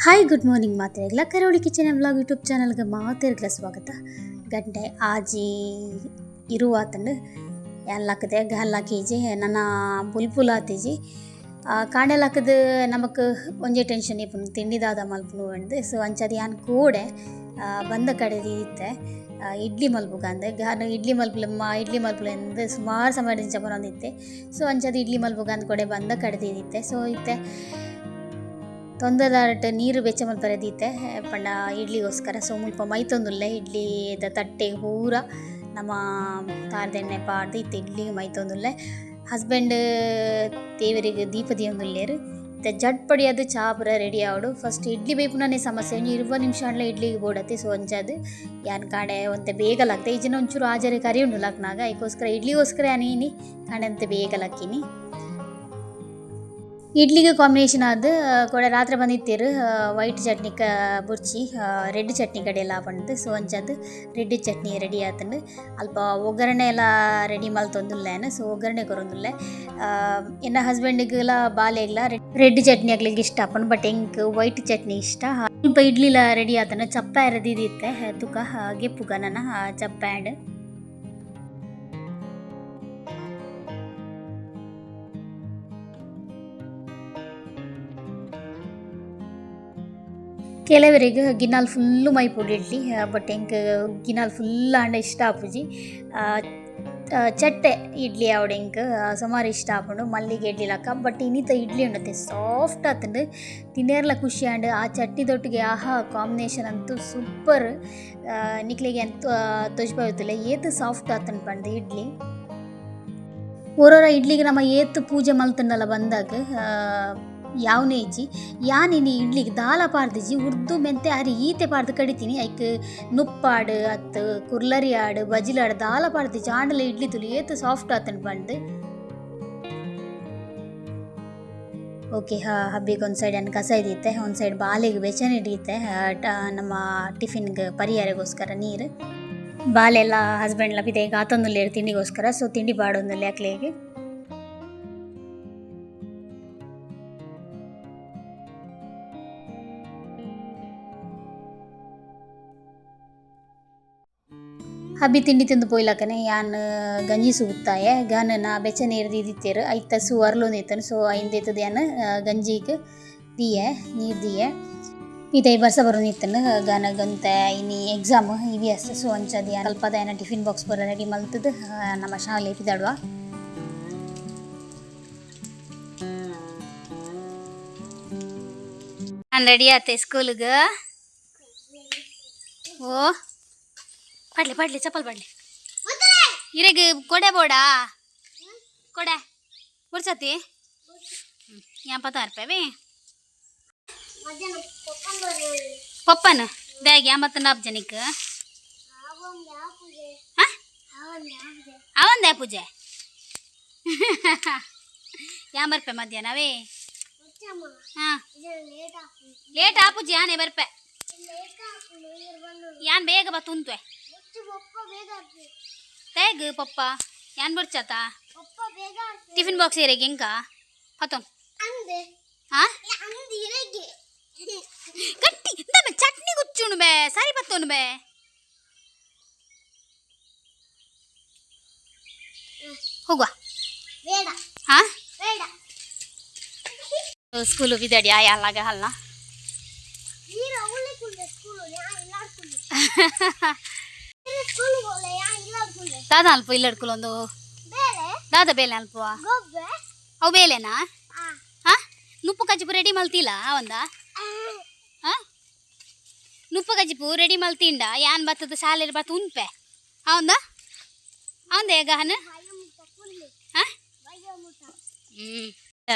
Hi good morning ಮಾತೆರ್ಗ್ಲ ಕರಾವಳಿ kitchen vlog YouTube ಚಾನಲ್ಗೆ ಮಾತೆರ್ಗ್ಲ ಸ್ವಾಗತ. ಗಂಟೆ ಆಜಿ ಇರುವಾತಂಡು ಯಾನ್ ಗಹಲ್ ಹಾಕೀಜಿ ನನ್ನ ಬುಲ್ಪುಲ್ ಆತಿಜಿ ಕಾಂಡೆಲ್ ಹಾಕದು ನಮಕ್ ಒಂಜೆ ಟೆನ್ಷನ್ ಇಪ್ಪುನು ತಿಂಡಿ ದಾದ ಮಲ್ಪುನು ಪಂದ್. ಸೊ ಅಂಚಾದ್ ಯಾನ್ ಕೂಡೆ ಬಂದ ಕಡೆ ಇತ್ತೆ ಇಡ್ಲಿ ಮಲ್ಪುಗಂದ್ ಗಾನ ಇಡ್ಲಿ ಮಲ್ಪುಲಮ್ಮ ಇಡ್ಲಿ ಮಲ್ಪುಲೆಂದ್ ಸುಮಾರು ಸಮಯ ದಿಂಚ ಬರೊಂದಿತ್ತೆ. ಸೊ ಅಂಚಾದ್ ಇಡ್ಲಿ ಮಲ್ಪುಗಂದ್ ಕೊಡೆ ಬಂದ ಕಡೆ ಇತ್ತೆ. ಸೊ ಇತ್ತೆ ತೊಂದರೆದಾರಟ್ ನೀರು ಬೆಚ್ಚ ಮಲ್ಪರೆ ದೀತೆ ಪಂಡ ಇಡ್ಲಿಗೋಸ್ಕರ. ಸೊ ಮುಲ್ಪ ಮೈತೊಂದುಲ್ಲೆ ಇಡ್ಲಿದ ತಟ್ಟೆ ಪೂರ ನಮ್ಮ ತಾರ್ದೆಣ್ಣೆ ಪಾಡ್ದು ಇತ್ತೆ ಇಡ್ಲಿಗೆ ಮೈತೊಂದುಲ್ಲೆ. ಹಸ್ಬೆಂಡ್ ದೇವರಿಗೆ ದೀಪ ದೀಯೊಂದುಲ್ಲೆರ್. ಇತ್ತೆ ಜಟ್ಪಡಿಯಾದ್ ಚಾ ಪೂರ ರೆಡಿ ಆವೊಡು. ಫಸ್ಟ್ ಇಡ್ಲಿ ಬೇಪುನನೇ ಸಮಸ್ಯೆ, ಒಂಜಿ 20 ನಿಮಿಷ ಆಂಡಲ ಇಡ್ಲಿಗೆ ಬೋಡತ್ತೆ. ಸೊ ಅಂಚಾದ್ ಯಾನ್ ಕಾಂಡೆ ಒಂತೆ ಬೇಗ ಲಾಕ್ತೆ, ಇಜ್ಜಿಂಡ ಒಂಚೂರು ಆಜರೆ ಕರಿ ಉಂಡು ಲಾಕ್ನಾಗ, ಐಕೋಸ್ಕರ ಇಡ್ಲಿಗೋಸ್ಕರ ಯಾನ್ ಇನಿ ಕಾಂಡೆ ಒಂತೆ ಬೇಗ ಲಾಕಿನಿ. ಇಡ್ಲಿಗೆ ಕಾಂಬಿನೇಷನ್ ಆದ್ ಕೊಡೆ ರಾತ್ರಿ ಬಂದಿತ್ತೆರ್ ವೈಟ್ ಚಟ್ನಿ ಬುರ್ಚಿ ರೆಡ್ ಚಟ್ನಿ ಕಡೆಯೆಲ್ಲ ಪಂಡ್ದ್. ಸೊ ಅಂಚಾದ್ ರೆಡ್ ಚಟ್ನಿ ರೆಡಿ ಆತಂಡ್. ಅಲ್ಪ ಒಗ್ಗರಣೆ ಎಲ್ಲ ರೆಡಿ ಮಲ್ತೊಂದುಲ್ಲೆ. ಸೊ ಒಗ್ಗರಣೆ ಕೊರೊಂದುಲ್ಲೆ. ಎನ್ನ ಹಸ್ಬೆಂಡ್ಗ್ಲ ಬಾಲೆಗ್ಲ ರೆಡ್ ಚಟ್ನಿ ಅಕ್ಲೆಗ್ ಇಷ್ಟ ಆಪುಂಡು, ಬಟ್ ಎಂಕ್ ವೈಟ್ ಚಟ್ನಿ ಇಷ್ಟ. ಅಲ್ಪ ಇಡ್ಲಿಲ ರೆಡಿ ಆತಂಡ್. ಚಪ್ಪೆ ರೆಡಿ ತುಕ ಗೆಪ್ಪುಗ ನನ ಚಪ್ಪೆ ಆಂಡ್. ಕೆಲವರಿಗೆ ಗಿನ್ನಾಲ್ ಫುಲ್ಲು ಮೈಪುಡು ಇಡ್ಲಿ, ಬಟ್ ಎಂಕ್ ಗಿನ್ನಾಲ್ ಫುಲ್ ಆಂಡ ಇಷ್ಟ ಆಪುಜಿ. ಚಟ್ಟೆ ಇಡ್ಲಿ ಆವಡ್ ಎಂಕ್ ಸುಮಾರು ಇಷ್ಟ ಆಪುಂಡು ಮಲ್ಲಿಗೆ ಇಡ್ಲಿ ಲಕ್ಕ. ಬಟ್ ಇನ್ನಿತ ಇಡ್ಲಿ ಉಂಡತೆ ಸಾಫ್ಟ್ ಆತುಂಡು, ತಿನೇರ್ಲ ಖುಷಿ ಆಂಡ್. ಆ ಚಟ್ನಿ ದೊಟ್ಟಿಗೆ ಆಹಾ ಕಾಂಬಿನೇಷನ್ ಅಂತೂ ಸೂಪರ್. ನಿಕ್ಲೆಗೆ ಅಂತೂ ತೊಜ್ಪಾವತ್ತುಲ್ಲ ಏತ್ ಸಾಫ್ಟ್ ಆತುಂಡು ಪಂದ್ ಇಡ್ಲಿ. ಓರೋರ ಇಡ್ಲಿಗೆ ನಮ್ಮ ಏತ್ ಪೂಜೆ ಮಲ್ತುಂಡಲ ಬಂದಾಗ ಯಾವನೇ ಇಜ್ಜಿ. ಯಾನ್ ಇನಿ ಇಡ್ಲಿಗೆ ದಾಲ ಪಾಡ್ದಿಜ್ಜಿ, ಉರ್ದು ಮೆಂತೆ ಅರಿ ಈತೆ ಪಾಡ್ದು ಕಡಿತೀನಿ. ಐಕ್ ನುಪ್ಪಾಡು ಅತ್ ಕುರ್ಲರಿ ಆಡು ಬಜಿಲಾಡು ದಾಲ ಪಾಡ್ದಿಜ್ಜಿ, ಆಂಡಲ ಇಡ್ಲಿ ತುಲಿ ಏತ್ ಸಾಫ್ಟ್ ಆತುಂಡು ಪಂದ್. ಓಕೆ, ಹಬ್ಬಿಗೆ ಒಂದು ಸೈಡ್ ಅನ್ ಕಸ ಇದ್ದಿತ್ತೆ, ಒಂದು ಸೈಡ್ ಬಾಲೆಗೆ ಬೆಚ್ಚನೆ ಹಿಡಿಯುತ್ತೆ ನಮ್ಮ ಟಿಫಿನ್ಗೆ ಪರಿಹಾರಗೋಸ್ಕರ ನೀರು. ಬಾಲೆಲ್ಲ ಹಸ್ಬೆಂಡ್ಲ ಪಿದೈಗ್ ಆತೊಂದುಲ್ಲೆರ್ ತಿಂಡಿಗೋಸ್ಕರ. ಸೊ ತಿಂಡಿ ಪಾಡೊಂದುಲ್ಲೆ ಅಕ್ಲೆಗ್. ಹಬ್ಬಿ ತಿಂಡಿ ತಿಂದು ಪೋಯ್ಲಕನೆ ಯಾನ್ ಗಂಜಿ ಸುಗುತ್ತಾಯೆ ಗಾನ ನಾ ಬೆಚ್ಚ ನೀರು ದೀದಿತ್ತೇರು ಐತ ಸು ಅರ್ಲೊಂದಿತ್ತನು. ಸೊ ಐಂದೇತದ ಯಾನ್ ಗಂಜಿಗೆ ದಿಯೆ ನೀರು ದಿಯೆ. ಇತ್ತೆ ಬರ್ಸ ಬರೋನಿತ್ತನು ಗಾನ ಗಂತೆ ಇನಿ ಎಕ್ಸಾಮ್ ಇ ವಿ ಎಸ್. ಸೊ ಅಂಚಾದ್ ಯಾನ್ ಅಲ್ಪದ ಯಾನ ಟಿಫಿನ್ ಬಾಕ್ಸ್ ಪೂರ ರೆಡಿ ಮಲ್ತದು ನಮ್ಮ ಶಾಲೆ ಪಿದಾಡುವ. ನಾನು ರೆಡಿ ಆತೆ ಸ್ಕೂಲ್ಗೆ. ಓ ಪಾಡ್ಲೆ ಪಾಡ್ಲೆ ಚಪ್ಪಲ್ ಪಾಡ್ಲೆ. ಇರೆಗ್ ಕೊಡೆ ಬೋಡಾ ಕೊಡೆ ಬುಡ್ಸತಿ ಯಾನ್ ಪತ್ತ ರೂಪಾಯಿ ಪಪ್ಪನ ಬ್ಯಾಗ್ ಯಾ ಮತ್ತ ನಾಪ್ ಜನಕ್ಕೆ ಅವಂದೆ ಪೂಜೆ ಯಾ ಬರ್ಪೆ ಮಧ್ಯಾಹ್ನವೇ? ಹಾಂ ಲೇಟ್ ಆಪುಜಿ ಯಾನೇ ಬರ್ಪೆ, ಯಾನ್ ಬೇಗ ಬತ್ತುಂತ್ವೆ. ತೇಗ್ ಪಪ್ಪ ಯಾನ್ ಬರ್ಚಾತ ಟಿಫಿನ್ ಬಾಕ್ಸ್ ಇರೆಗೆ ಎಂಕ ಪತ್ತೊನ್ ಗಟ್ಟಿ ಇಂದಮೆ ಚಟ್ನಿ ಗುಚ್ಚುಣು ಬೇ ಸರಿ ಪತ್ತೊನು ಬೇ. ಹೋಗುವ ಹಾ ಸ್ಕೂಲು ಬಿದಡಿ ಆಯಲ್ಲಾಗ ಅಲ್ಲ. ದಾದ ಅಲ್ಪ ಇಲ್ಲಡ್ಕುಲೊಂದು ದಾದ ಬೇಲೆ ಅಲ್ಪ ಅವು ಬೇಲೆನಾ? ಹಾ ನುಪ್ಪು ಕಜ್ಜಿಪು ರೆಡಿ ಮಲ್ತಿಲ್ಲ ಅವಂದ? ಹಾ ನುಪ್ಪು ಕಜ್ಜಿಪು ರೆಡಿ ಮಲ್ತಿಂಡ ಯಾನ್ ಬತ್ತದ ಶಾಲೆ ಬತ್ತ ಉನ್ಪೆ ಅವಂದ ಅವಂದ ಗಹನ? ಹಾ ಹ್ಞೂ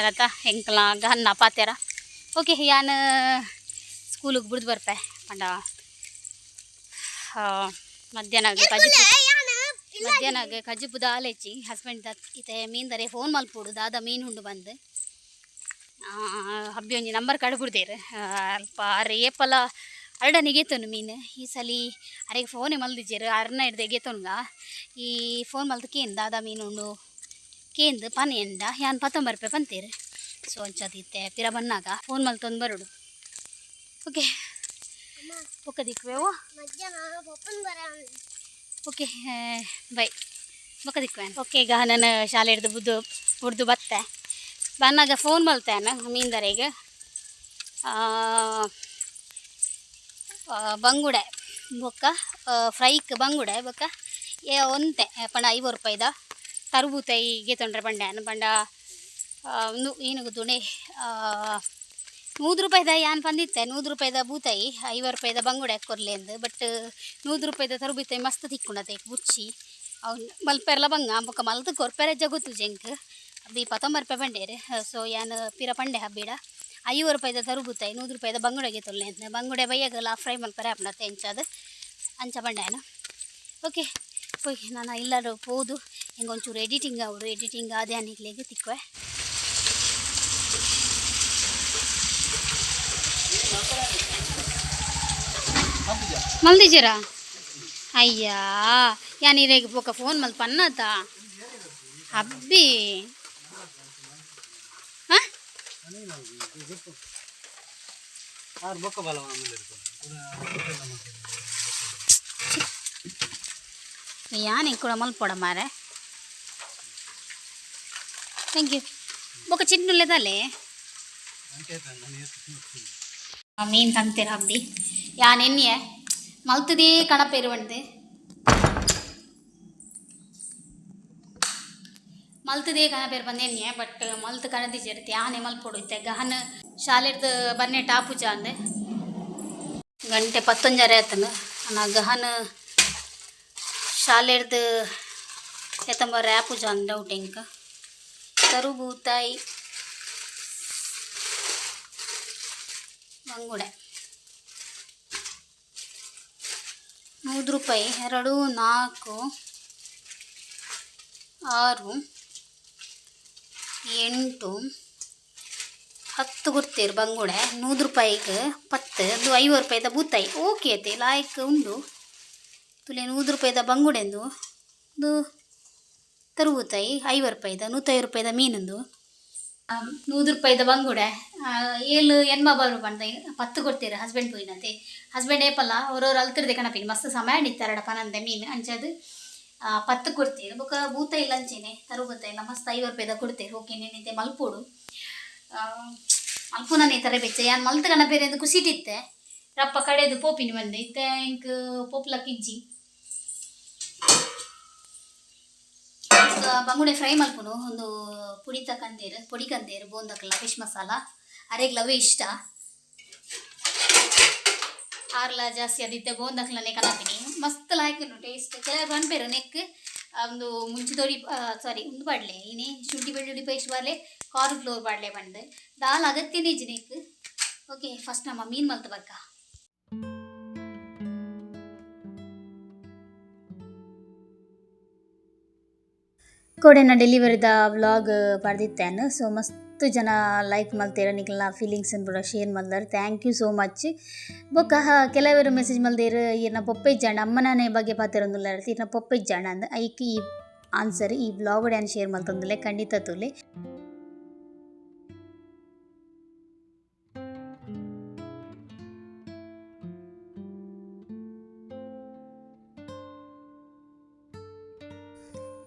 ಎಂಕಲ ಗಹನ್ನ ಪಾತ್ಯಾರ. ಓಕೆ ಯಾನ್ ಸ್ಕೂಲಿಗೆ ಬಿಡ್ದು ಬರ್ಪೆ ಪಂಡ ಮಧ್ಯಾಹ್ನ ಕಜಿಪು ಮಧ್ಯಾಹ್ನ ಕಜಿಪು ದಾಲೆಚ್ಚಿ ಹಸ್ಬೆಂಡ್ ಇತ್ತೆ ಮೀನ್ದರೆ ಫೋನ್ ಮಲ್ಪೊಡು ದಾದ ಮೀನು ಉಂಡು ಬಂದು ಹಬ್ಬಿ ಒಂಜಿ ನಂಬರ್ ಕಡ್ಬಿಡ್ದೇರು ಅಲ್ಪ ಅರೆ ಏಪಲ ಅರಡನೆ ಗೆತ್ತೊನು ಮೀನು ಈ ಸಲ ಅರೆಗೆ ಫೋನೇ ಮಲ್ದಿಜ್ಜೆರ್ ಅರ್ನ ಹಿಡ್ದೆ ಗೆತ್ತೊನ್ಗ ಈ ಫೋನ್ ಮಲ್ತು ಕೇಂದ್ ದಾದ ಮೀನು ಉಂಡು ಕೇಂದ್ ಪನೆಂಡ ಯಾನ್ ಪತ್ತೊಂಬ ರೂಪಾಯಿ ಪಂತೇರು. ಸೊ ಅಂಚಾದ್ ಇತ್ತೆ ಪಿರ ಬನ್ನಾಗ ಫೋನ್ ಮಲ್ತೊಂದು ಬರೋಡು. ಓಕೆ, ಬೊಕ್ಕ ದಿಕ್ವೇವು. ಓಕೆ, ಬೈ, ಬೊಕ್ಕ ದಿಕ್ವೆ. ಓಕೆ, ಈಗ ನಾನು ಶಾಲೆ ಹಿಡ್ದು ಬುದ್ದು ಬುಡ್ದು ಬತ್ತೆ. ಬನ್ನಾಗ ಫೋನ್ ಮಲ್ತೇನೆ ಮೀನ್ದರೆಗೆ. ಬಂಗುಡೆ ಬೊಕ್ಕ ಫ್ರೈಕ್ ಬಂಗುಡೆ ಬೊಕ್ಕ ಒಂತೆ ಪಂಡ 50 ರೂಪಾಯಿದ ತರಬೂತೈ ಗೆತೊಂಡ್ರೆ ಪಂಡೆ ಪಂಡ ಏನು ಗೊತ್ತುಂಡೆ 100 ರೂಪಾಯಿದ ಯಾನ್ ಪಂದಿತ್ತೆ 100 ರೂಪಾಯಿದ ಬೂತಾಯಿ 50 ರೂಪಾಯಿದ ಬಂಗುಡೆ ಕೊರ್ಲೆ ಅಂದ್. ಬಟ್ 100 ರೂಪಾಯಿದ ತರಬೂತಾಯಿ ಮಸ್ತ್ ತಿಕ್ಕುಂಡತೆ ಬುಚ್ಚಿ ಅವ್ನು ಮಲ್ಪೆರ್ಲ ಬಂಗ ಬೊಕ್ಕ ಮಲ್ತ್ ಕೊರ್ಪೆರೆ ಜಗೊತ್ತು ಜಂಕ್ ಅಬ್ಬಿ 19 ರೂಪಾಯಿ ಪಂಡೇರು. ಸೊ ಯಾನ್ ಪಿರ ಪಂಡೆ ಹಬ್ಬಿಡ 50 ರೂಪಾಯಿದ ತರಬೂತಾಯಿ 100 ರೂಪಾಯಿದ ಬಂಗುಡೆಗೆ ತೊಲ್ಲೆ ಅಂತ. ಬಂಗುಡೆ ಬಯ್ಯಗಲ ಫ್ರೈ ಮಲ್ಪರೆ ಆಪುಂಡತೆ ಎಂಚಾದ್ ಅಂಚ ಪಂಡೇನು. ಓಕೆ, ಪೋಯ್ ನಾನು ಇಲ್ಲರೂ ಪೋದು ಹಿಂಗೆ ಒಂಚೂರು ಎಡಿಟಿಂಗ್ ಆವಡು, ಎಡಿಟಿಂಗ್ ಆದೆ ಅನಿಗ್ಲಿಗೆ ತಿಕ್ಕುವೆ. ಮಲ್ದಿದ್ದೀರಾ? ಅಯ್ಯ, ಯಾನ್ ಇರೆಗ್ ಬೊಕ ಫೋನ್ ಮಲ್ತ್ ಪನ್ನತ ಅಬ್ಬಿ. ಹಾಂ, ಯಾನ್ ಕೂಡ ಮಲ್ಪೊಡ ಮಾರೆ. Thank you. ಬೊಕ ಚಿನ್ನುಲ್ಲೆದಲ್ಲೇ ಮೀನು ತಂತೀರ ಹಬ್ಬಿ. ಯಾನ್ ಎನ್ನಿಯೆ ಮಲ್ತದೇ ಕಣಪೇರು ಬಂದೆ, ಮಲ್ತದೇ ಕಣಪೇರು ಬಂದು ಎನ್ನಿಯೆ. ಬಟ್ ಮಲ್ತು ಕಣದಿಜೆರ್ತಿ ಯಾನೆ ಮಲ್ಪೊಡು ಇತ್ತೆ. ಗಹನ ಶಾಲೆಡ್ದು ಬನ್ನೆ ಟಾಪುಜ ಅಂದೆ. ಗಂಟೆ 11:30 ಆತನು. ಅನ್ನ ಗಹನ ಶಾಲೆಡ್ದು ಎತ್ತಂಬ ಆಪುಜ ಅಂದ ಡೌಟ್ ಎಂಕ. ತರುಬೂತಾಯಿ ಬಂಗುಡೆ 100 ರೂಪಾಯಿ. 2 4 6 8 10 ಕೊಡ್ತೀರು ಬಂಗುಡೆ. 100 ರೂಪಾಯಿಗೆ 10, ಅದು 50 ರೂಪಾಯಿದ ಬೂತಾಯಿ. ಓಕೆ ಐತೆ, ಲಾಯ್ಕ್ ಉಂಡು. ತುಲೆ 100 ರೂಪಾಯಿದ ಬಂಗುಡೆಂದು, ಒಂದು ತರುಬೂತಾಯಿ 50 ರೂಪಾಯಿದ, 150 ರೂಪಾಯಿದ ಮೀನೊಂದು. 100 ರೂಪಾಯಿದ ಬಂಗುಡೆ ಏಳು ಎನ್ಮ ಬಾರು ಪಂಡ 10 ಕೊಡ್ತೀರ. ಹಸ್ಬೆಂಡ್ ಪೋಯಿನತೆ, ಹಸ್ಬೆಂಡ್ ಏಪಲ್ಲ ಅವ್ರವ್ರು ಅಲ್ತಿರ್ದೆ ಕಣಪಿನಿ ಮಸ್ತ್ ಸಮಯ ಇತ್ತಾರಡ ಪನಂದೆ ಮೀನು ಅಂಚದು 10 ಕೊಡ್ತೀರ. ಬೊಕ ಬೂತ ಇಲ್ಲ ಅಂಚೆನೆ ತರು ಬೂತ ಇಲ್ಲ ಮಸ್ತ್ 50 ರೂಪಾಯಿದ ಕೊಡ್ತೀರ. ಓಕೆ, ನೆನಿತೆ ಮಲ್ಪೋಡು ಮಲ್ಪುನನೇ ತರ ಬೆಚ್ಚ. ಯಾನ್ ಮಲ್ತ್ ಕಣಪೇರೆ ಅಂದ್ ಕುಸಿಟಿತ್ತೆ ರಪ್ಪ ಕಡೆದು ಪೋಪಿನಿ ಬಂದೆ ಇತ್ತೆ ಎಂಕ್ ಪೋಪ್ಲಕ್ ಇಜ್ಜಿ. ಬಂಗುಡೆ ಫ್ರೈ ಮಲ್ಪುನು ಒಂದು ಪುಡಿತ ಕಂದೇರು, ಪೊಡಿ ಕಂದೇರು ಬೋಂದಕ್ಲ ಫಿಶ್ ಮಸಾಲ ಅರೆಗ್ಲ ಅವೇ ಇಷ್ಟ. ಆರ್ಲ ಜಾಸ್ತಿ ಅದಿತ್ತೆ ಬೋಂದಕ್ಲನೆ ಕನಪಿನಿ ಮಸ್ತ್ ಲಾಯ್ಕುಂಡು ಟೇಸ್ಟ್. ಕೆಲವು ಪನ್ಪೆರು ನೆಕ್ ಒಂದು ಮುಂಚಿದೊರಿ ಸಾರಿ ಉಂದು ಪಾಡ್ಲೆ ಇನಿ ಶುಂಠಿ ಬೆಳ್ಳುಳ್ಳಿ ಪೇಸ್ಟ್ ಬಾರ್ಲೆ, ಕಾರ್ನ್ ಫ್ಲೋರ್ ಪಾಡ್ಲೆ ಪಂದ್ ದಾಲ್ ಅಗತ್ಯನೇ ಇಜ್ಜಿ ನೆಕ್. ಓಕೆ, ಫಸ್ಟ್ ನಮ್ಮ ಮೀನು ಮಲ್ತ್ ಬಕ್ಕ. ಕೋಡೆನ ಡೆಲಿವರಿದ ವ್ಲಾಗ್ ಪಡೆದಿತ್ತೇನೆ. ಸೊ ಮಸ್ತ್ ಜನ ಲೈಕ್ ಮಲ್ತೇರ, ನಿಕ್ಲೆನ ಫೀಲಿಂಗ್ಸ್ ಪೂರ share ಮಲ್ದಾರ್. Thank you so much. ಬೊಕ್ಕ ಕೆಲವರು ಮೆಸೇಜ್ ಮಲ್ದೇರು ಈರ್ನ ಪೊಪ್ಪೆ ಇಜ್ಜಾಂಡ ಅಮ್ಮನೇ ಬಗ್ಗೆ ಪಾತೆರೊಂದುಲ್ಲೆರ್ ಈರ್ನ ಪೊಪ್ಪೆ ಇಜ್ಜಾಂಡ ಅಂದ್. ಐಕ್ ಈ ಆನ್ಸರ್ ಈ ವ್ಲಾಗ್ ಯಾನ್ ಶೇರ್ ಮಲ್ತೊಂದುಲ್ಲೆ, ಖಂಡಿತ ತೂಲೆ.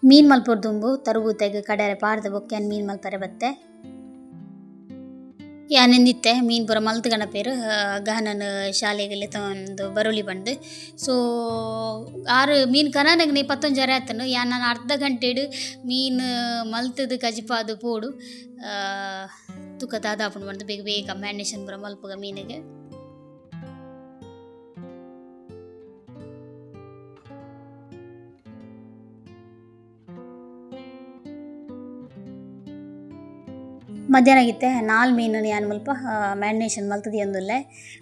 ಮೀನು ಮಲ್ಪೊಡ್ ದುಂಬು ತರುಬೂತೆಗ್ ಕಡೆರೆ ಪಾಡ್ದ್ ಬೊಕ್ಕ ಯಾನ್ ಮೀನು ಮಲ್ಪರೆ ಬತ್ತೆ. ಯಾನ್ ಎಂದಿತ್ತೆ ಮೀನು ಪೂರ ಮಲ್ತ್ ಗಣಪೇರು ಗಹನನ್ ಶಾಲೆಗ್ ಲೆತೊಂದು ಬರೊಲಿ ಪಂದ್. ಸೊ ಆರು ಮೀನು ಕನನಗ್ನೆ 11:30 ಆತನು. ಯಾನ್ ನನ ಅರ್ಧ ಗಂಟೆಡ್ ಮೀನು ಮಲ್ತುದು ಕಜಿಪಾದ್ ಪೋಡು ತುಕ ದಾದ ಆಪುಂಡು ಪಂದ್ ಬೇಗ ಬೇಗ ಮ್ಯಾರಿನೇಷನ್ ಪೂರ ಮಲ್ಪುಗ ಮೀನುಗ್. ಮಧ್ಯಾಹ್ನ ಇತ್ತೆ 4 ಮೀನು ಯಾನ್ ಮುಲ್ಪ ಮ್ಯಾರಿನೇಷನ್ ಮಲ್ತುದಿಯೊಂದುಲ್ಲೆ.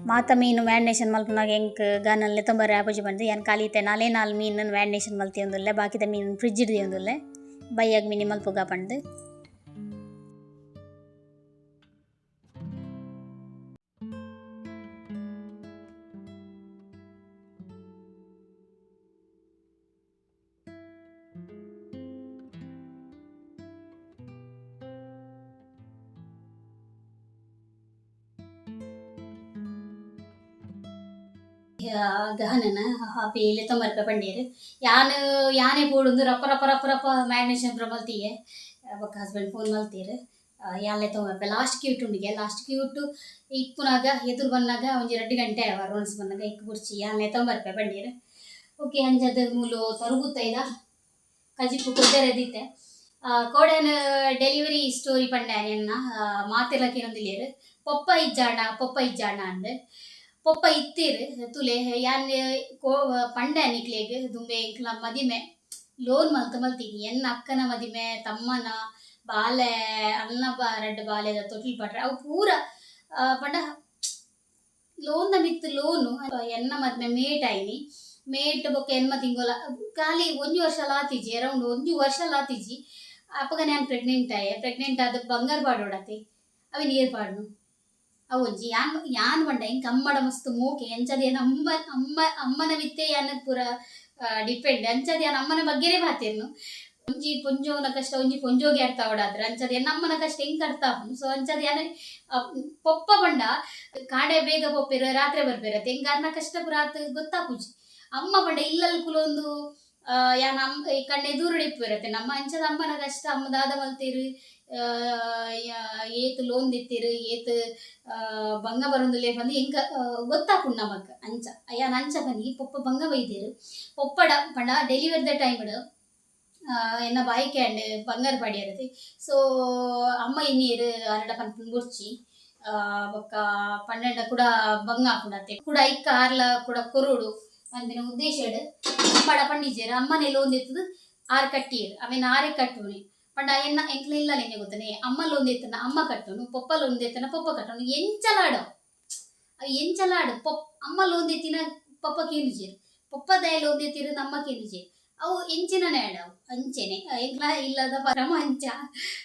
ಮಾತ ಮೀನು ಮ್ಯಾರಿನೇಷನ್ ಮಲ್ಪುನಗ ಎಂಕ್ ಗನನ್ ಲೆತೊಂಬರೆ ಆಪುಜಿ ಪಂದ್ ಯಾನ್ ಖಾಲಿ ಇತ್ತೆ 4 4 ಮೀನು ಮ್ಯಾರಿನೇಷನ್ ಮಲ್ತಿಯೊಂದುಲ್ಲೆ. ಬಾಕಿದ ಮೀನು ಫ್ರಿಜ್ ದಿಯೊಂದುಲ್ಲೆ ಬಯ್ಯಗ್ ಮಿನಿ ಮಲ್ಪುಗ ಪಂದ್. ಗಹನನ ಅಪಿ ಲೆತ್ತೊಂಬರ್ಪೆ ಪಂಡೇರು ಯಾನ್ ಯಾನೇ ಪೋಡುಂದು ರಪ್ಪ ರಪ್ಪ ರಪ್ಪ ರಪ್ಪ ಮ್ಯಾರಿನೇಷನ್ ಪೂರ ಮಲ್ತಿಯೆ ಬೊಕ್ಕ ಹಸ್ಬೆಂಡ್ ಫೋನ್ ಮಲ್ತೀರು ಯಾನ್ ಲೆತ್ತೊಂಬರ್ಪೆ ಲಾಸ್ಟ್ ಕ್ಯೂಟ್ ಉಂಡಿಗೆ ಲಾಸ್ಟ್ ಕ್ಯೂಟ್ ಇಪ್ಪುನಾಗ ಎದುರು ಬನ್ನಾಗ ಒಂಜಿ 2 ಗಂಟೆ ಆವ ರೋನ್ಸ್ ಬನ್ನಾಗ ಇಕ್ಕು ಬುರ್ಚಿ ಯಾನ್ ಲೆತ್ತೊಂಬರ್ಪೆ ಪಂಡೇರು ಓಕೆ ಅಂಚದ ಮೂಲು ತರುಗುತ್ತೈದ ಕಜಿಪು ಕೊದ್ದೆರೆದಿತ್ತೆ ಕೋಡೆನ ಡೆಲಿವರಿ ಸ್ಟೋರಿ ಪಂಡೆ ಮಾತೆಲ್ಲ ಕೇನೊಂದಿಲ್ಲೇರು ಪೊಪ್ಪ ಇಜ್ಜಾಣ ಪೊಪ್ಪ ಇಜ್ಜಾಣ ಅಂದ್ ಪೊಪ್ಪ ಇತ್ತೀರು ತುಲೆ ಯಾನ್ ಕೋ ಪಂಡೆ ನಿಕ್ಲೆಗ್ ದುಂಬೆ ಎಂಕ್ಲ ಮದಿಮೆ ಲೋನ್ ಮಲ್ತ ಮಲ್ತೀನಿ ಎನ್ನ ಅಕ್ಕನ ಮದಿಮೆ ತಮ್ಮನ ಬಾಲೆ ಅನ್ನ ರಡ್ಡ್ ಬಾಲೆದ ತೊಟ್ಲು ಪಟ್ರೆ ಅವು ಪೂರ ಪಂಡ ಲೋನ್ the ಮಿತ್ತ್ ಲೋನು ಎನ್ನ ಮದ್ಮೆ ಮೇಟ್ ಆಯ್ನಿ ಮೇಟ್ ಬೊಕ್ಕ ಎನ್ಮ ತಿಂಗೊಲ ಖಾಲಿ ಒಂಜಿ ವರ್ಷ ಲಾತಿಜಿ ಅರೌಂಡ್ ಒಂಜಿ ವರ್ಷ ಲಾತಿಜಿ ಅಪಗ ನಾನು ಪ್ರೆಗ್ನೆಂಟ್ ಆಯೆ ಪ್ರೆಗ್ನೆಂಟ್ ಆದ ಬಂಗಾರ ಪಾಡೋಡತೆ ಅವೆ ನೀರು ಪಾಡ್ನು ಅವು ಒಂಜಿ ಯಾನ್ ಯಾನ್ ಪಂಡ ಎಂಕ್ ಅಮ್ಮಡ ಮಸ್ತ್ ಮೋಕೆ ಅಂಚದ ಯಾನ್ ಅಮ್ಮ ಅಮ್ಮ ಅಮ್ಮನ ಮಿತ್ತೆ ಯಾನ್ ಪೂರ ಡಿಪೆಂಡ್ ಅಂಚದ ಯಾನ್ ಅಮ್ಮನ ಬಗ್ಗೆನೇ ಪಾತೆರ್ನು ಒಂಜಿ ಪೊಂಜೋನ ಕಷ್ಟ ಒಂಜಿ ಪೊಂಜೋಗೆ ಅರ್ಥ ಆವಡಾತ್ರ ಅಂಚದ ಯಾನ್ ಅಮ್ಮನ ಕಷ್ಟ ಎಂಕ್ ಅರ್ಥ ಆಪುಂಡು ಸೊ ಅಂಚದ ಯಾನ್ ಪೊಪ್ಪ ಪಂಡ ಕಾಡೆ ಬೇಗ ಪೊಪ್ಪೆರು ರಾತ್ರಿ ಬರ್ಪೆರತ್ತೆ ಎಂಕ್ ಅರ್ನ ಕಷ್ಟ ಪೂರ ಆತ್ ಗೊತ್ತಾಪುಜಿ ಅಮ್ಮ ಪಂಡ ಇಲ್ಲಲ್ ಕುಲೊಂದು ಯಾನ್ ಅಮ್ಮ ಈ ಕಣ್ಣೆ ದೂರಡ್ ಇಪ್ಪುವೆರತ್ತೆ ನಮ್ಮ ಅಂಚದ ಅಮ್ಮನ ಕಷ್ಟ ಅಮ್ಮ ದಾದ ಮಲ್ತೇರು ಏತ್ ಲೋನ್ ದಿತ್ತೀರು ಏತ್ ಬಂಗ ಬರೊಂದುಲ್ಲೆ ಪಂದ್ ಎಂಕ್ ಗೊತ್ತಾಪುಂಡು ನಮಕ್ ಅಂಚ ಯಾನ್ ಅಂಚ ಪನ್ನಿ ಪೊಪ್ಪ ಬಂಗ ಬೈದೇರು ಪೊಪ್ಪಡ ಪಂಡ ಡೆಲಿವರಿ ದ ಟೈಮ್ಡ್ ಎನ್ನ ಬಾಯಿಕೆ ಆಂಡ್ ಬಂಗಾರ ಪಾಡ್ಯೆರ್ ಸೊ ಅಮ್ಮ ಇನ್ನೀರು ಅರಡ ಪನ್ಪುನ ಬೊರ್ಚಿ ಬೊಕ್ಕ ಪಂಡಂಡ ಕುಡ ಬಂಗ ಆಪುಂಡತೆ ಕುಡ ಐಕ್ ಆರ್ಲ ಕುಡ ಕೊರೊಡು ಪನ್ಪಿನ ಉದ್ದೇಶಡ್ ಅಮ್ಮಡ ಪಂಡಿಜೆರ್ ಅಮ್ಮನೆ ಲೋನ್ ದೆತ್ತುದು ಆರ್ ಕಟ್ಟಿಯೆರ್ ಅವೆನ್ ಆರೇ ಕಟ್ಟುನಿ ಪಂಡ ಎನ್ನ ಎಂಕ್ಲ ಇಲ್ಲಲ್ ಎಂಚ ಗೊತ್ತನೆ ಅಮ್ಮ ಲೋನ್ ದೆತ್ತುಂಡ ಅಮ್ಮ ಕಟ್ಟುನು ಪೊಪ್ಪ ಲೋನ್ ದೆತ್ತುಂಡ ಪೊಪ್ಪ ಕಟ್ಟುನು ಎಂಚಲಾಡು ಅವು ಎಂಚಲಾಡು ಪೊಪ್ ಅಮ್ಮ ಲೋನ್ ದೆತ್ತಿನ ಪೊಪ್ಪ ಕೇನುಜೆರ್ ಪೊಪ್ಪ ದಾಯೆ ಲೋನ್ ದೆತ್ತಿರ್ ಅಮ್ಮ ಕೇನುಜೆರ್ ಅವು ಎಂಚಿನನೆ ಅವು ಅಂಚೆನೆ ಎಂಕ್ಲ ಇಲ್ಲದ ಪರಮ ಅಂಚ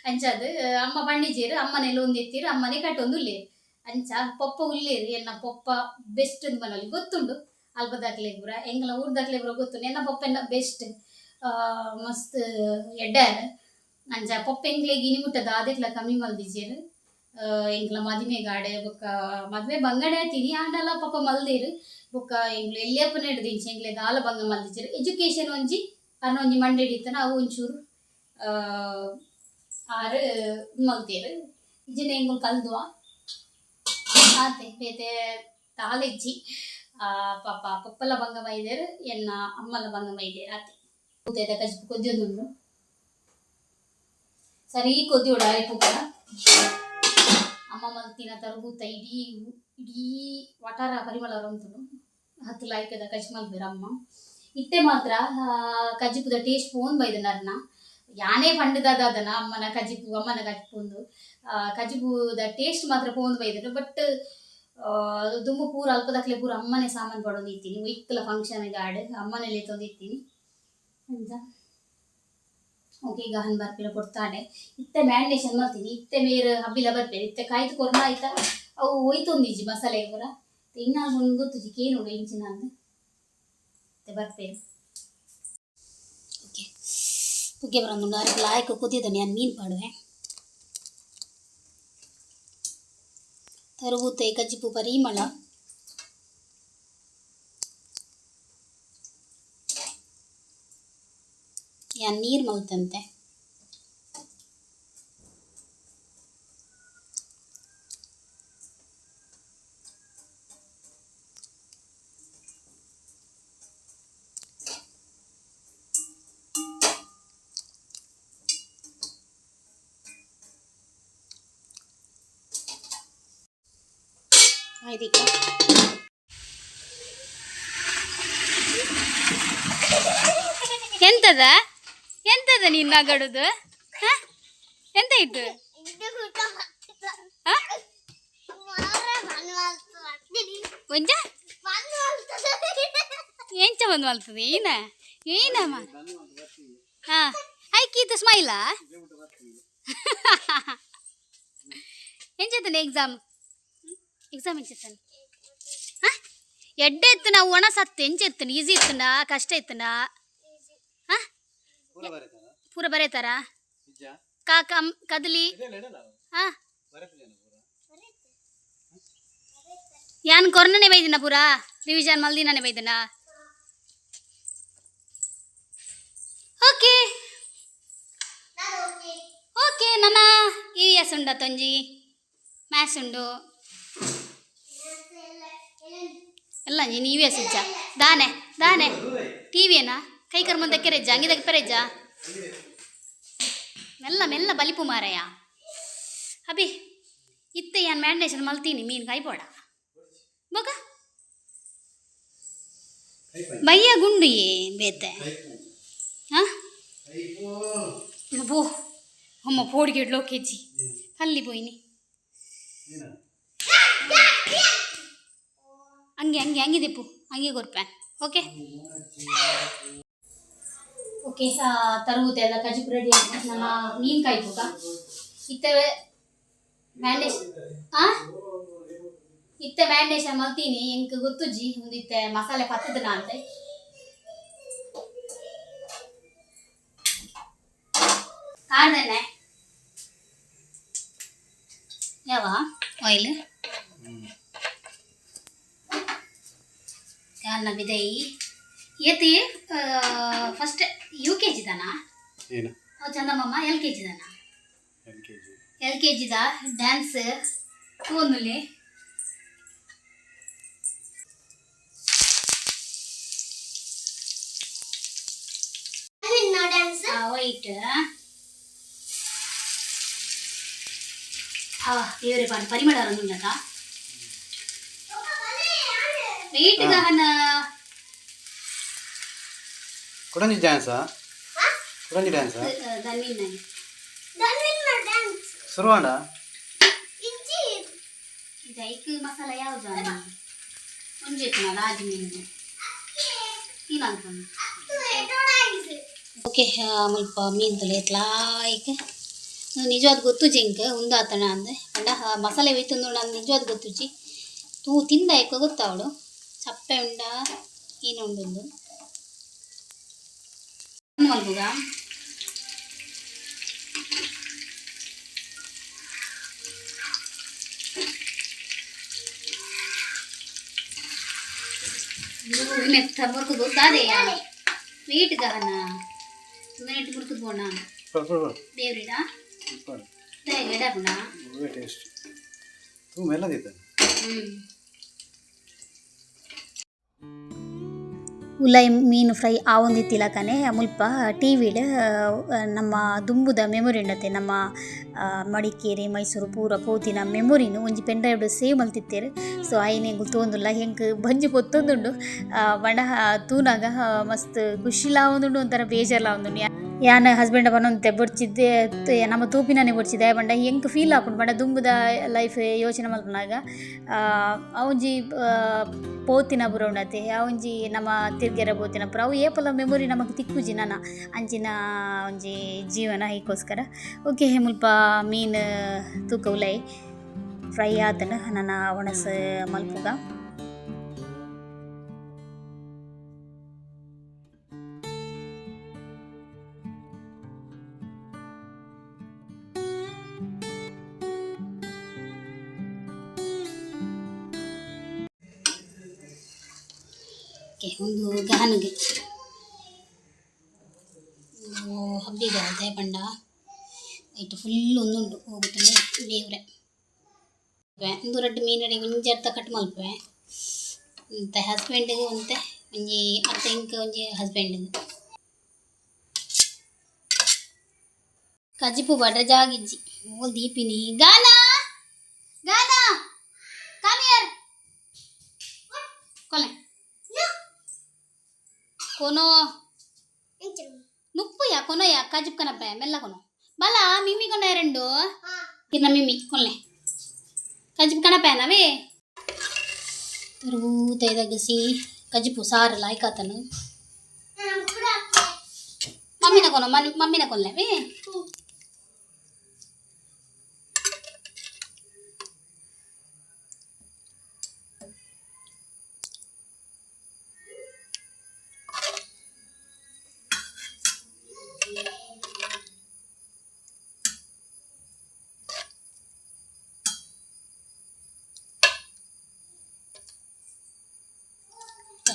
ಅಂಚಾದ್ ಅಮ್ಮ ಪಂಡಿಜೆರ್ ಅಮ್ಮನೆ ಲೋನ್ ದೆತ್ತೀರ್ ಅಮ್ಮನೆ ಕಟ್ಟೊಂದು ಉಲ್ಲೇರ್ ಅಂಚ ಪೊಪ್ಪ ಉಲ್ಲೇರ್ ಎನ್ನ ಪೊಪ್ಪ ಬೆಸ್ಟ್ ಅಂದ್ ಪನೊಲಿ ಗೊತ್ತುಂಡು ಅಲ್ಪದಾಕ್ಲೆ ಪೂರ ಎಂಕ್ಲ ಊರ್ದಾಕ್ಲೆ ಪೂರ ಗೊತ್ತುಂಡು ಎನ್ನ ಪೊಪ್ಪ ಎನ್ನ ಬೆಸ್ಟ್ ಮಸ್ತ್ ಎಡ್ಡೆ ಅಂಚ ಪೊಪ್ಪ ಎಂಕ್ಲೆಗ್ ಇನಿ ಮುಟ್ಟ ದಾದೆಕ್ಲ ಕಮ್ಮಿ ಮಲ್ದಿಜೆರ್ ಎಂಕ್ಲ ಮದಿಮೆಗ್ ಬೊಕ್ಕ ಮದ್ಮೆ ಬಂಗಡೆ ಆತಿನಿ ಆಂಡಲ ಪಾಪ ಮಲ್ದೆರ್ ಬೊಕ್ಕ ಎಂಕ್ಲು ಎಲ್ಯಪ್ಪನ ಹಿಡ್ದಿಂಚಿ ಎಂಕ್ಲೆ ದಾಲ ಬಂಗ ಮಲ್ದಿಜೆರ್ ಎಜುಕೇಶನ್ ಒಂಜಿ ಅರ್ನ ಒಂಜಿ ಮಂಡೆಡ್ ಇತ್ತನ ಅವು ಒಂಚೂರು ಆರ್ ಮಲ್ತೆರ್ ಇಜ್ಜಿಂಡ ಎಂಕುಲು ಕಲ್ದುವ ಆತೆ ಬೇತೆ ದಾಲ ಇಜ್ಜಿ ಪಾಪ ಪೊಪ್ಪಲ ಬಂಗ ಬೈದೆರ್ ಎನ್ನ ಅಮ್ಮಲ ಬಂಗ ಬೈದೆರ್ ಆತೆ ಪೂತೈತ ಕಜಿಪು ಕೊದ್ಯೊಂದುಂಡು ಸರಿ ಕೊದ್ಯೋಡು ಅರಿಪುಗಳ ಅಮ್ಮ ಮಲ್ತಿನ ತರಬೂತ ಇಡೀ ಇಡೀ ವಟಾರ ಪರಿಮಳ ಬರೊಂತುಂಡು ಹತ್ತು ಲಾಯ್ಕದ ಕಜ್ಜಿ ಮಲ್ಪೆರ್ ಅಮ್ಮ ಇತ್ತೆ ಮಾತ್ರ ಕಜ್ಜಿಪುದ ಟೇಸ್ಟ್ ಪೋಂದು ಬೈದನ ಅರ್ನ ಯಾನೇ ಪಂಡದಾದನ ಅಮ್ಮನ ಕಜಿಪು ಅಮ್ಮನ ಕಜಿಪು ಉಂದು ಕಜಿಪುದ ಟೇಸ್ಟ್ ಮಾತ್ರ ಪೋಂದು ಬೈದನು ಬಟ್ ದುಂಬು ಪೂರ ಅಲ್ಪದಕ್ಲೆ ಪೂರ ಅಮ್ಮನೆ ಸಾಮಾನು ಪಾಡೊಂದು ಇತ್ತೀನಿ ಒಯ್ಕ್ಲ ಫಂಕ್ಷನ್ ಗಾಡ್ ಅಮ್ಮನೆ ಲೇತೊಂದು ಇತ್ತೀನಿ ಅಂಚ ಓಕೆ ಗಹನ್ ಬರ್ಪಿನ ಕೊಡ್ತಾನೆ ಇತ್ತೆ ಮ್ಯಾರಿನೇಷನ್ ಮಲ್ತೀನಿ ಇತ್ತೆ ಮೇರ್ ಹಬ್ಬಿಲ ಬರ್ಪೇರು ಇತ್ತೆ ಕಾಯ್ತು ಕೊರ್ನ ಆಯ್ತಾ ಅವು ಒಯ್ತೊಂದಿಜ್ಜಿ ಮಸಾಲೆ ಪೂರ ಇನ್ನಾಲ್ ಒಂದು ಗೊತ್ತುಜಿ ಕೇನುಡು ಇಂಚಿನ ಅಂದ್ ಇತ್ತೆ ಬರ್ಪೇರು ಓಕೆ ಪುಗ್ಗೆ ಬರೊಂದುಂಡು ಅರೆಗ್ ಲಾಯ್ಕ್ ಕೊದಿಯದನೆ ಯಾನ್ ಮೀನ್ ಪಾಡುವೆ ತರುಬೂತೆ ಕಜಿಪು ಪರಿಮಳ ಯಾನ್ ನೀರು ಮಲ್ತಂತೆ ಆಯ್ದಿಕ್ಕ ಎಂತದ ಎಂತದ ನೀನ್ ನಗಡುದು ಎಂತ ಇತ್ತು ಒಂಜ ಎಂಚ ಬಂದು ಮಲ್ತದೆ ಏನ ಏನಮ್ಮ ಹಾ ಐಕೀತ ಸ್ಮೈಲಾ ಎಂಚೆತ್ತನೆ ಎಕ್ಸಾಮ್ ಎಕ್ಸಾಮ್ ಎಂಚೆತ್ತನೆ ಹಾ ಎಡ್ಡೆ ಇತ್ತು ನಾವು ಒಣ ಸತ್ತು ಎಂಚೆತ್ತನ ಈಸಿ ಇತ್ತುಂಡಾ ಕಷ್ಟ ಇತ್ತುಂಡಾ ಹಾ ಪೂರ ಬರೇತಾರ ಕಾಕ ಕದಲಿ ಹಾ ಯಾನ್ ಕೊರ್ನನೆ ಬೈದಿನ ಪೂರ ರಿವಿಷನ್ ಮಲ್ದಿನಾನೆ ಬೈದನಾ? ಓಕೆ ಓಕೆ, ನನ್ನ ಇ ವಿ ಎಸ್ ಉಂಡ ತೊಂಜಿ, ಮ್ಯಾಥ್ಸ್ ಉಂಡು ಎಲ್ಲ. ನೀನು ಇ ವಿ ಎಸ್ ಇಜ್ಜ? ದಾನೆ ದಾನೆ ಟಿ ವಿಯೇನಾ? ಕೈ ಕರ್ ಮುಂದೆ ಕೆರೆಜ್ಜ ಅಂಗಿದಾಗ ಪೆರೆಜ್ಜ. ಮೆಲ್ಲ ಮೆಲ್ಲ ಬಲಿಪು ಮಾರಾಯ. ಅಭಿ, ಇತ್ತೆ ಯಾನ್ ಮ್ಯಾರಿನೇಷನ್ ಮಲ್ತೀನಿ, ಮೀನು ಕೈಪೋಡ ಬೊಕ ಬಯ್ಯ ಗುಂಡು ಏ ಬೇತೆ. ಹಾಂ, ಬೋ ಅಮ್ಮ, ಪೋಡಿಗೆ ಲೋಕೆಜ್ಜಿ ಅಲ್ಲಿ ಪೋಯಿನಿ. ಹಂಗೆ ಹಂಗೆ ಹಂಗಿದೆಪ್ಪು, ಹಂಗೆ ಕೊರ್ಪೆ. ಓಕೆ ಓಕೆ, ತರಬೂತೆ ಎಲ್ಲ ಕಜಿಪು ರೆಡಿ ಆಯ್ತು. ನನ್ನ ಮೀನು ಕಾಯ್ಪುಗ ಇತ್ತೆ ಮ್ಯಾರಿನೇಷನ್. ಆ ಇತ್ತೆ ಮ್ಯಾರಿನೇಷನ್ ಮಲ್ತೀನಿ. ಎಂಕ್ ಗೊತ್ತುಜ್ಜಿ ಒಂದು ಇತ್ತೆ ಮಸಾಲೆ ಪತ್ತದ ಅಂತೆ. ಕಾಡ್ದೇನೆ ಯಾವ ಆಯಿಲ್ ಯಾನ್ನ ಬಿದೈ ಏತಿ? ಫಸ್ಟ್ ಯು ಕೆ ಜಿ ದಾನ? ಏನು? ಅವು ಚಂದಮಾಮ, ಎಲ್ ಕೆ ಜಿ ದಾನ? L K G. L K ಜಿದ ಡ್ಯಾನ್ಸ್ ತೂವೊಂದುಲ್ಲೆ. ವೈಟ್. ಆ ದೇವರೇ, ಪಾಂಡ್ ಪರಿಮಳ ಉಂಡತ ವೆಯ್ಟ್ ಗಹನ. ಕುಡಂಜಿ ಡ್ಯಾನ್ಸಾ? ಕುಡಂಜಿ ಡ್ಯಾನ್ಸಾ? ದನ್ವಿನ್. ಶುರುವಾಂಡ. ಇದು ಐಕ್ ಮಸಾಲ ಯಾವ್ದು? ಒಂಜಿ ರಾಜಿ ಮೀನು ಇಲ್ಲ. ಓಕೆ, ಮುಲ್ಪ ಮೀನು ತಲೆ ಲಾಯ್ಕ್ ನಿಜವಾದ ಗೊತ್ತುಜಿ ಎಂಕ್ ಉಂದಾತಣ ಅಂದೆ. ಪಂಡ ಮಸಾಲೆ ಒಯ್ತುಂದು ನಿಜವಾದ ಗೊತ್ತುಜಿ. ತೂ ತಿಂದ ಎಕ್ಕ ಗೊತ್ತಾವಳು. ಚಪ್ಪೆ ಉಂಡ ಏನು ಉಂಡುಂದು ಮಲ್ಪುಗ. ಮೆತ್ತ ಮುರ್ಕುದು ದಾದೆಯ ವೀಟ್ ಗಹನ ಮಿನಿಟ್ ಮುರ್ಕುದು ಬೋಣ. ದೇವ್ರಿಡ ಎಡಪುಣ. ಟೇಸ್ಟ್ ತೂ ಮೆಲ್ಲದಿತ್ತ. ಉಲೈ ಮೀನು ಫ್ರೈ ಆವೊಂದಿತ್ತಿಲಕನೆ ಮುಲ್ಪ ಟಿ ವಿಡ್ ನಮ್ಮ ದುಂಬುದ ಮೆಮೊರಿ ಉಂಡತೆ, ನಮ್ಮ ಮಡಿಕೇರಿ, ಮೈಸೂರು ಪೂರ ಪೋತಿನ ಮೆಮೊರಿನು ಒಂಜಿ ಪೆನ್ ಡ್ರೈವ್ ಸೇವ್ ಮಲ್ತಿತ್ತೆರ್. ಸೊ ಐನ್ ಎಂಕುಲು ತೂವೊಂದುಲ್ಲ. ಎಂಕ್ ಬಂಜಿ ಪೊತ್ತೊಂದುಂಡು. ಪಂಡ ತೂನಗ ಮಸ್ತ್ ಖುಷಿಲಾ ಆವೊಂದುಂಡು, ಒಂಥರ ಬೇಜಾರ್ಲ ಆವೊಂದುಂಡು. ಯಾನ್ ಹಸ್ಬೆಂಡ್ ಪನೊಂತೆ, ಬೊಡ್ಚಿದ್ದೆ ನಮ ತೂಪಿನನೆ ಬೊಡ್ಚಿ, ದಾಯೆ ಪಂಡ ಎಂಕ್ ಫೀಲ್ ಆಪುಂಡು. ಪಂಡ ದುಂಬುದ ಲೈಫ್ ಯೋಚನೆ ಮಲ್ಪುನಗ ಅವೊಂಜಿ ಪೋತಿನ ಪೂರ ಉಂಡತೆ, ಅವೊಂಜಿ ನಮ ತಿರ್ಗೆರೆ ಪೋತಿನ ಪೂರ ಅವು ಏಪಲ ಮೆಮೊರಿ ನಮಕ್ ತಿಕ್ಕುಜಿ ನನ. ಅಂಚಿನ ಒಂಜಿ ಜೀವನ ಐಕೋಸ್ಕರ. ಓಕೆ, ಮುಲ್ಪ ಮೀನ್ ತೂಕ ಉಲೈ ಫ್ರೈ ಆತಂಡ, ನನ ಒಣಸ್ ಮಲ್ಪುಗ. ಓಕೆ, ಒಂದು ಗಹನಿಗೆ ಹಬ್ಬಿಗೆ ಅದೇ ಪಂಡ ಇಟ್ಟು ಫುಲ್ ಒಂದುಂಡು ಹೋಗುತ್ತದೆ ಬೇವ್ರೆ. ಒಂದು ರಡ್ಡ್ ಮೀನಡೆ ಒಂಜಿ ಅರ್ಧ ಕಟ್ ಮಲ್ಪುವೆ. ಒಂತೆ ಹಸ್ಬೆಂಡ್ಗೆ, ಒಂತೆ ಒಂಜಿ ಅರ್ಧ ಎಂಕ್, ಒಂಜಿ ಹಸ್ಬೆಂಡ್ಗೆ. ಕಜಿಪು ಬಡ್ರೆ ಜಾಗಿಜ್ಜಿ. ಓಲ್ ದೀಪಿನಿ? ಗಾನ ಗಾನ, ಕಮ್ here. ಕೊಲೆ ಕೊನೋ ನುಪ್ಪುಯ ಕೊನೊಯ ಕಜಿಪ್ ಕನಪೆ. ಮೆಲ್ಲ ಕೊನೊ ಬಲ. ಮಿಮ್ಮಿ ಕೊನ ಎರಡು ಕಿನ್ನ ಮಿಮ್ಮಿ ಕೊಲ್ಲೆ ಕಜಿಪ್ ಕನಪೆ ನವೇ. ತರಬೂತ ಇದಾಗಿಸಿ ಕಜಿಪು ಸಾರು ಲಾಯ್ಕಾತನು. ಮಮ್ಮಿನ ಕೊನೊ, ಮಮ್ಮಿನ ಕೊಲ್ಲೆ.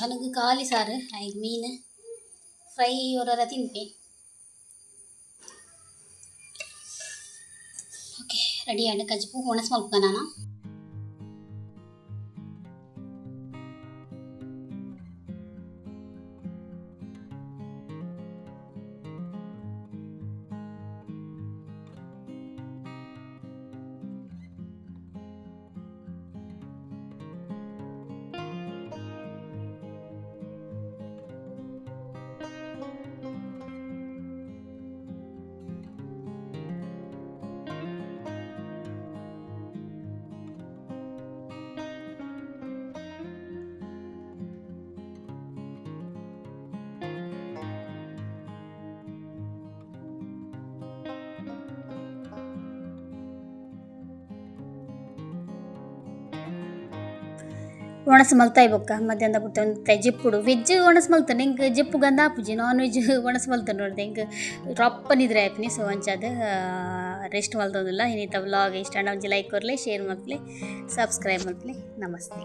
ಅನುಗು ಖಾಲಿ ಸಾರು ಐಕ್ ಮೀನು ಫ್ರೈ ಒರೊರ ತಿನ್ಪೆ. ಓಕೆ, ರೆಡಿ ಆಂಡ್ ಕಜಿಪು. ಒಣಸ್ ಮಲ್ಪುಗ ನಾನ. ಒಣಸ್ ಮಲ್ತಾಯಿ ಬೊಕ್ಕ ಮಧ್ಯಾಹ್ನ ಪುಟ್ಟ ಒಂತೆ ಜೆಪ್ಪುಡು. ವೆಜ್ ಒಣಸ್ ಮಲ್ತಂಡ ಎಂಕ್ ಜೆಪ್ಪು ಗಂದ ಆಪುಜಿ. ನಾನ್ ವೆಜ್ ಒಣಸ್ ಮಲ್ತಂಡ ನೋಡ್ದೆ ಎಂಕ್ ರಪ್ಪ ನಿದ್ರೆ ಆಯ್ಪಿನಿ. ಸೊ ಅಂಚಾದ್ ರೆಸ್ಟ್ ಮಲ್ತೊಂದುಲ್ಲ. ಇನಿತ ವ್ಲಾಗ್ ಇಷ್ಟ ಆಂಡ ಒಂಜಿ ಲೈಕ್ ಕೊರ್ಲೆ, ಶೇರ್ ಮಲ್ಪುಲೆ, ಸಬ್ಸ್ಕ್ರೈಬ್ ಮಲ್ಪುಲೆ. ನಮಸ್ತೆ.